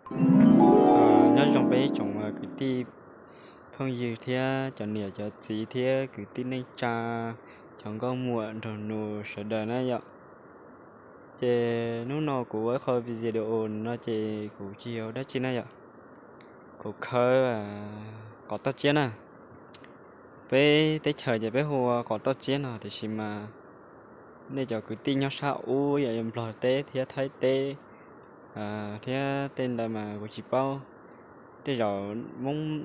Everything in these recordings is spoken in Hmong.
Nyob zoo peb ib tsoom kwv tij phooj ywg thiab cov niam cov txiv thiab kwv tij neej tsa, cov nkauj muam nraug nus sawv daws na yom. Ces hnub no kuv ua ib qho video no ces kuv tsis yog dab tsi na yom, kuv khawb qos toj tsiab na. Peb teb chaws ces peb hu ua qos toj tsiab no, tiam sis mas nej cov kwv tij nyob sab ub yom, Nplog teb thiab Thaib teb thiab tej ntawd mas kuv tsis paub. Tej zaum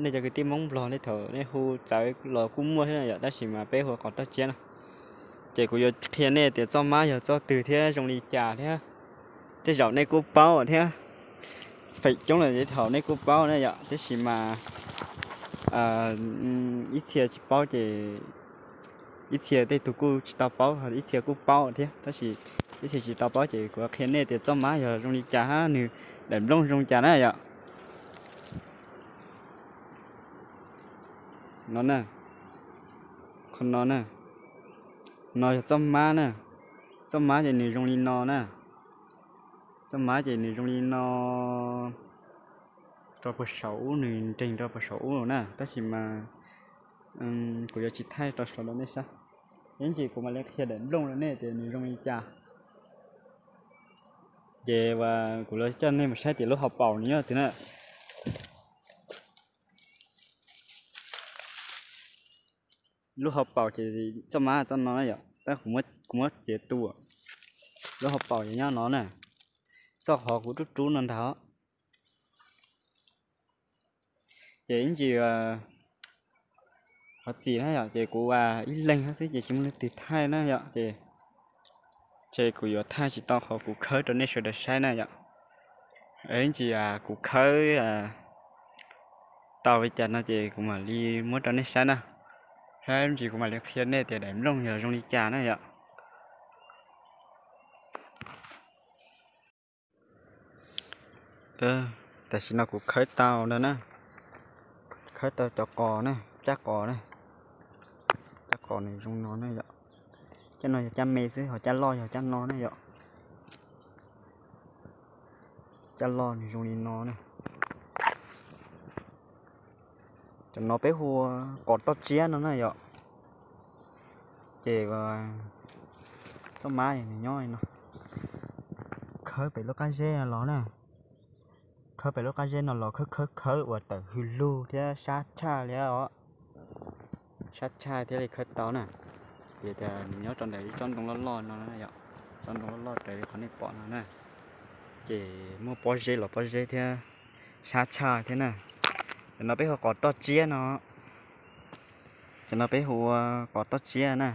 nej cov kwv tij Hmoob Nplog nej thaum nej hu txawv los kuj muaj thiab na yom, tab sis mas peb hu ua qos toj tsiab na. Ces kuv yuav qhia nej tias txoj mab yog txoj twg thiab zoo li cas thiab. Tej zaum nej kuj paub thiab, feem coob lawm ces thaum nej kuj paub na yom, tab sis mas ib txhia tsis paub ces ib txhia tej tug kuj tsis tau paub, ib txhia kuj paub thiab, tab sis ib txhia tsis tau paub ces kuv qhia nej tias txoj mab yog zoo li cas hab nws daim nplooj zoo li cas na yom. No na, qhov no na, no yog txoj mab na. Txoj mab ces nws zoo li no na. Txoj mab ces nws zoo li no, rau puag saum ub, nws nreeg rau puag saum ub na, tab sis mas kuv yuav tsis thaij rau saum rau nej saib. Ib ntsis kuv mam li qhia daim nplooj rau nej tias nws zoo li cas. Ces kuv los coj nej mus saib tias lub hauv paus nws nyob twg na. Lub hauv paus ces txoj mab txoj no na yom, tab kuv muab txiav tu. Lub hauv paus ces nyob no na, txoj qhov kuv rub rub no ntag. Ces ib ntsis qhov txim na yom, ces kuv ua ib leeg xwb ces tsis muaj leej twg thaij na yom, ces kuv yuav thaij tsis tau qhov kuv khawb rau nej sawv daws saib na yom. Ib ntsis kuv khawb tau li cas no ces kuv mam li muab rau nej saib na. Saib ib ntsis kuv mam li qhia nej tias daim nplooj yog zoo li cas na yom. Tam sim no kuv khawb tau ntag na. Khawb tau cov qos na, caj qos na. Caj qos nws zoo no na yom. Caj no yog caj me xwb, ho caj loj yog caj no na yom. Caj loj nws zoo li no na. Cov no peb hu ua qos toj tsiab no na yom. Ces txoj mab nws nyob li no. Khawb pem lub qab zeb no los na. Khawb pem lub qab zeb no los khawb khawb khawb uas tawm hws lug thiab sab tshaj li os. Sab tshaj thiaj li khawb tau na. Vim tias nws nyob rau ntawm ib tsob ntoo loj loj no, tsob ntoo loj loj raws li qhov nej pom no na. Ces muaj pob zeb los pob zeb thiab, sab tshaj thiab na. Cov no peb hu ua qos toj tsiab no. Cov no peb hu ua qos toj tsiab na.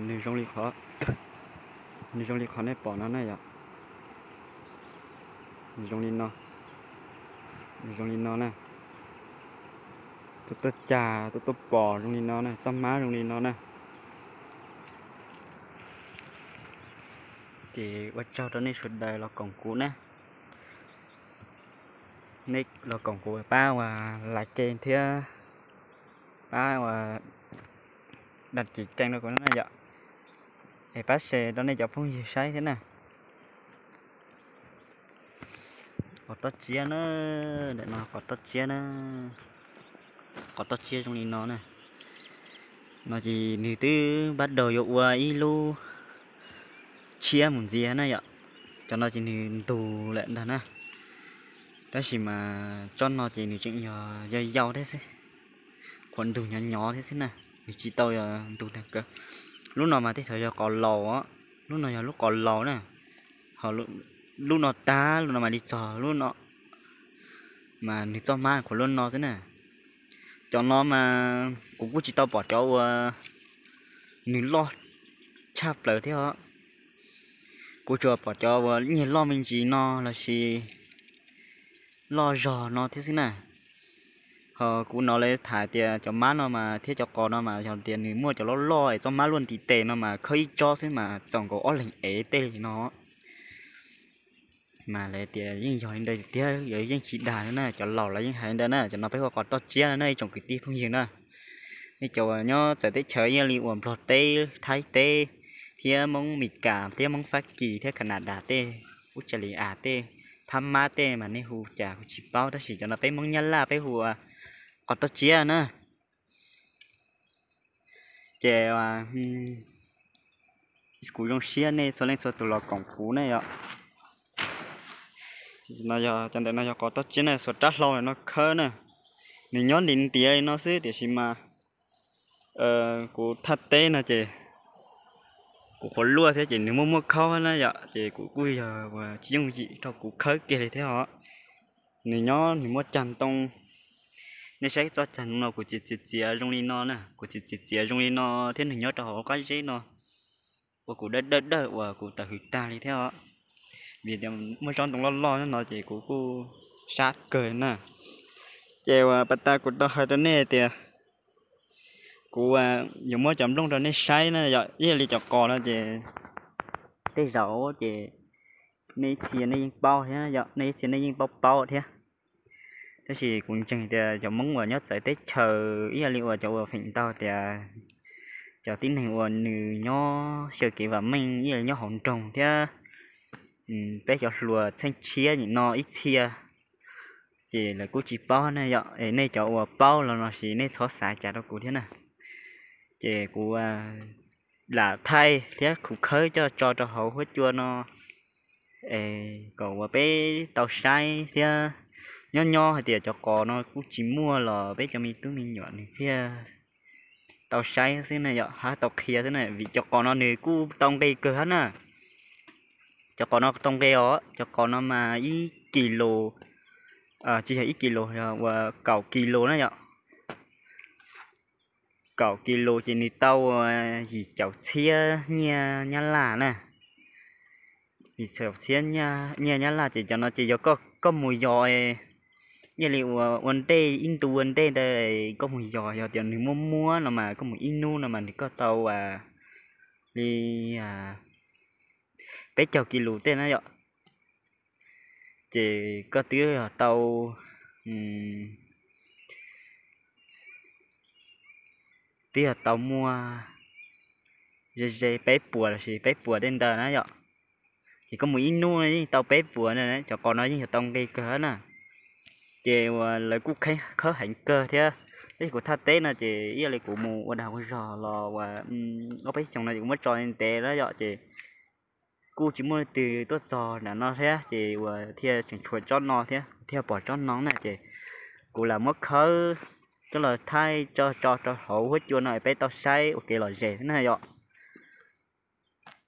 Nws zoo li qhov, nws zoo li qhov nej pom no na yom. Nws zoo li no, nws zoo li no na. Tuaj tuaj cag tuaj tuaj pom zoo li no na, txoj hmab zoo li no na. Ces ua tsaug rau nej sawv daws los koom kuv na. Nej los koom kuv pab ua like thiab pab ua đăng ký kênh rau kuv na yom. Es pab share rau nej cov phooj ywg saib thiab na. Qos toj tsiab na, daim no qos toj tsiab na. Qos toj tsiab zoo li no na. No ces nws twb npab daug yuav ua ib lub tshiab mus ntxiv na yom. Cov no ces nws ntug lawm ntag na. Tab sis mas tsob no ces nws tseem yog yau yau thiab xwb, qhuav ntug nyov nyov thiab xwb na, nws tsis tau yog ntug tag kawg. Lub no mas tej thaum yog qos laus, lub no yog lub qos laus na. Ho lub no tag lub no mas li txog lub no, mas nws txoj hmab qhuav lub no xwb na. Cov no mas kuv kuj tsis tau pom cov uas nws loj tshaj plaws thiab os. Kuv tsuas pom cov uas nyiag loj me ntsis no lossis loj zog no thiab xwb na. Ho kuv hnov lawv tham tias cov hmab no mas thiab cov qos no mas yog tias nws muaj cov loj loj es txoj hmab luaj ntiv tes no mas khawb ib tsob xwb mas txaus nkaus ob leeg ev tej li no. Mas lawv tias yeej yog li ntawd tiag, yeej tsis dag na, cov laus los yeej hais li ntawd na. Cov no peb hu ua qos toj tsiab na ib tsoom kwv tij phooj ywg na. Nej cov uas nyob txawv teb chaws ib yam li uas Nplog teb, Thaib teb, thiab Hmoob Mes Kas thiab Hmoob Fab Kis thiab Kanadas tej, Ub, tsa li as tej, phab mab tej mas nej hu cas kuv tsis paub, tab sis cov no peb Hmoob Nyab Laj peb hu ua qos toj tsiab na. Ces kuv zoo siab nej txhua leej txhua tus los koom kuv ne yom. Cov ntawm no yog qos toj tsiab na, xuas rab hlau no khawb na. Nws nyob ntiav ntiav li no xwb tiam sis mas kuv thaj teb no ces kuv qhuav luaj thiab ces nws muaj muaj khaub na yom, ces kuv kuj yog uas tsis yooj yim rau kuv khawb kiag li thiab os. Nws nyob nws muaj cag ntoo. Nej saib txoj cag ntoo no kuv txiav txiav txiav zoo li no na, kuv txiav txiav txiav zoo li no thiab nws nyob rau hauv qab zeb no uas kuv dawj dawj dawj uas kuv tawm hws tag li thiab os. Vim tias muaj tsob ntoo loj loj no ces kuv kuj sab kawg na. Ces uas pas tas kuv tau hais rau nej tias kuv yuav muab cov nplooj rau nej saib na yom, ib yam li cov qos no ces tej zaum ces nej ib txhia nej yeej paub thiab yom, nej ib txhia nej yeej paub paub thiab. Tab sis kuv ntseeg tias cov Hmoob uas nyob txawv teb chaws ib yam li uas cov uas feem ntau tias cov tib neeg uas nws nyob xyaw kev vam meej ib yam li nyob hauv nroog thiab peb cov hluas txheej tshiab nim no ib txhia ces lawv kuj tsis paub na yom. Es nej cov uas paub los no sis nej txhob xav cas rau kuv thiab na. Ces kuv lam thaij thiab kuv khawb coj tso rau hauv huab cua no es kom uas peb tau saib thiab. Nyob nyob hais tias cov qos no kuj tsis muaj los peb cov me tub me nyuam nws thiaj tau saib xwb na yom, hab tau qhia xwb na, vim cov qos no nws kuj tau nqe kawg hab na. Cov qos no tau nqe os, cov qos no mas ib kis lus, tsis yog ib kis lus, yog uas kaum kis lus na yom. Kaum kis lus ces nws tau yim caum txhiab nyiaj Nyab Laj na. Yim caum txhiab nyiaj Nyab Laj ces cov no ces yog koj mus yos, yog li uas ua ntej ib ntu ua ntej ntawd koj mus yos, yog tias nws muaj muab no mas koj mus ib hnub no mas nws koj tau li peb caug kis lus tej na yom. Ces koj twb yog tau, twb yog tau muaj ze ze peb puas los sis peb puas tej ntawd na yom. Ces koj mus ib hnub yeej tau peb puas na, cov qos no yeej yog tau nqe kawg na. Ces uas lawv kuj khawb heev kawg thiab. Tab sis kuv thaj teb no ces ib yam li kuv mus ua dag ua zog los uas ob peb xyoos no ces kuv muab tso ntev lawm yom, ces kuj tsis muaj leej twg tuaj txog nram no thiab ces uas thiaj tseem tshuav tsob no thiab thiaj pom tsob no na ces kuv lam muab khawb coj los thaij tso tso rau hauv huab cua no peb tau saib ua kev lom zem na yom.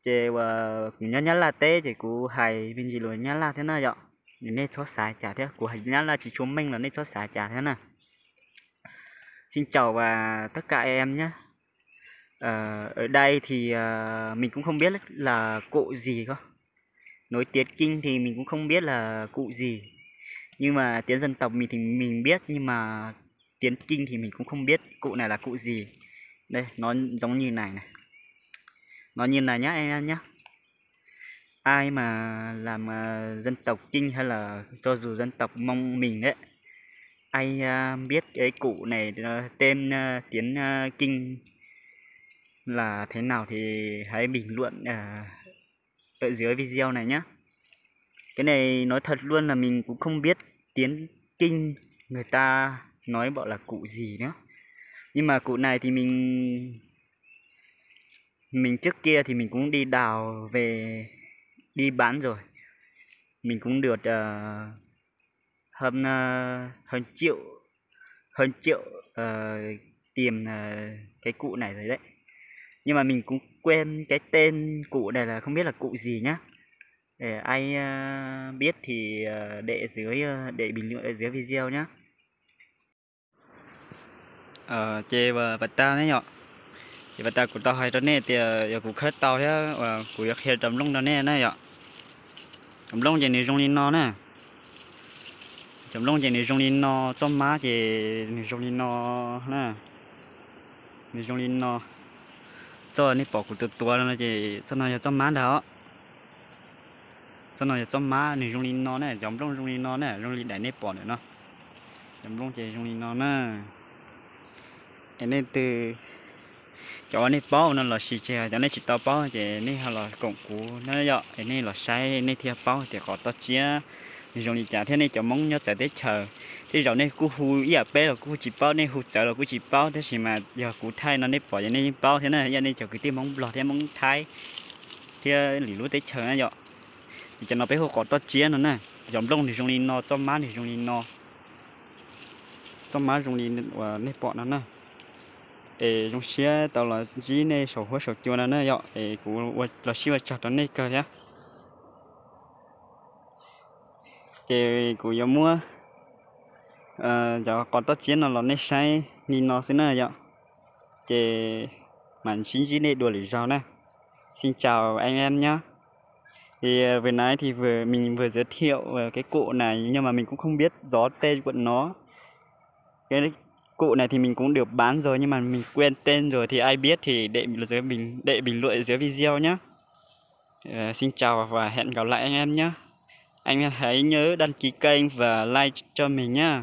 Ces uas kuv nyob Nyab Laj teb ces kuv hais me ntsis lus Nyab Laj thiab na yom. Nej txhob xav cas thiab, kuv hais Nyab Laj tsis tshua meej los nej txhob xav cas thiab na. Xin chào và tất cả em nhé. Ở đây thì mình cũng không biết là cụm gì cơ. Nói tiếng Kinh thì mình cũng không biết là cụm gì. Nhưng mà tiếng dân tộc mình thì mình biết, nhưng mà tiếng Kinh thì mình cũng không biết cụm này là cụm gì. Đây, nó giống như này này. Nó như này nhá em nhá. Ai mà làm à, dân tộc Kinh hay là cho dù dân tộc Mông mình đấy, ai à, biết cái cụm này ờ, tên ờ, tiếng ờ, Kinh là thế nào thì hãy bình luận ờ, ở dưới video này nhé. Cái này nói thật luôn là mình cũng không biết tiếng Kinh người ta nói bảo là cụm gì nữa. Nhưng mà cụm này thì mình mình trước kia thì mình cũng đi đào về đi bán rồi. Mình cũng được ờ, hơn ờ, hơn triệu hơn triệu ờ, tiền ờ, cái cụm này rồi đấy. Nhưng mà mình cũng quên cái tên cụm này là không biết là cụm gì nhá. Để ai ờ, biết thì ờ, để dưới ờ, để bình luận ở dưới video nhá. Ces pas tas ne yom, ces pas tas kuv tau hais rau nej tias yog kuv khawb tau thiab kuv yuav qhia cov nplooj rau nej na yom. Cov nplooj ces nws zoo li no na. Cov nplooj ces nws zoo li no, txoj mab ces nws zoo li no na. Nws zoo li no. Txoj nej pom kuv tuav tuav no ces txoj no yog txoj mab ntag os. Txoj no yog txoj mab, nws zoo li no na, cov nplooj zoo li no na, zoo li daim nej pom ntawm no. Cov nplooj ces zoo li no na. Es nej leej twg Cov uas nej paub no los sis tsis, cov nej tsis tau paub ces nej ho los koom kuv na yom, es nej los saib nej thiaj paub tias qos toj tsiab nws zoo li cas thiab nej cov Hmoob nyob txawv teb chaws. Tej zaum nej kuj hu ib yam peb los kuj tsis paub, nej hu txawv los kuj tsis paub, tab sis mas yog kuv thaij no nej pom ces nej yeej paub thiab na, yog nej cov kwv tij Hmoob Nplog thiab Hmoob Thaib thiab lwm lub teb chaws na yom. Ces cov no peb hu qos toj tsiab no na. Cov nplooj nws zoo li no, txoj mab nws zoo li no, txoj mab zoo li uas nej pom no na. Es zoo siab tau los ntsib nej saum huab saum cua no na yom, es kuv los sib ua tsaug rau nej kawg thiab. Ces kuv yuav muab cov qos toj tsiab no los nej saib li no xwb na yom. Ces mam sib ntsib nej dua lwm zaug na. Xin chào anh em nhé. Thì vừa nãy thì vừa mình vừa giới thiệu về cái cụm này nhưng mà mình cũng không biết rõ tên của nó. Cái cụm này thì mình cũng được bán rồi nhưng mà mình quên tên rồi thì ai biết thì để bình luận ở dưới video nhé. Xin chào và hẹn gặp lại anh em nhé. Anh em hãy nhớ đăng ký kênh và like cho mình nhé.